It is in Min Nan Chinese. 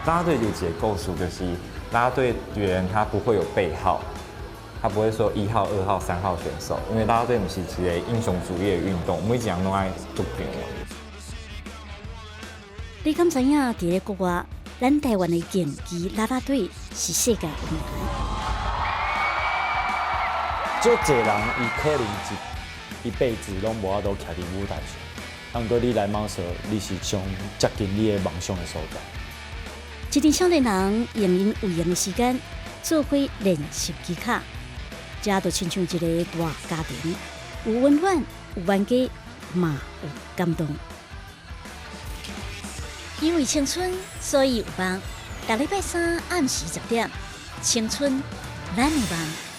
啦啦隊有一个故事，就是啦啦隊員他不會有背號，他不會說1號、2號、3號選手，因為啦啦隊毋是一个英雄主義的運動，每一人攏愛出場。你敢知影？佇咧國外，咱台灣的競技啦啦隊是世界有名。足濟人伊可能一輩子攏無法度徛佇舞台上，毋過你來貓舍，你是上接近你的夢想的所在。一陣少年人用𪜶有閒的時間做伙練習技巧，這就親像一个大家庭，有溫暖，有冤家，嘛有感動。因為青春，所以有夢。逐禮拜三暗時10點，青春，咱的夢。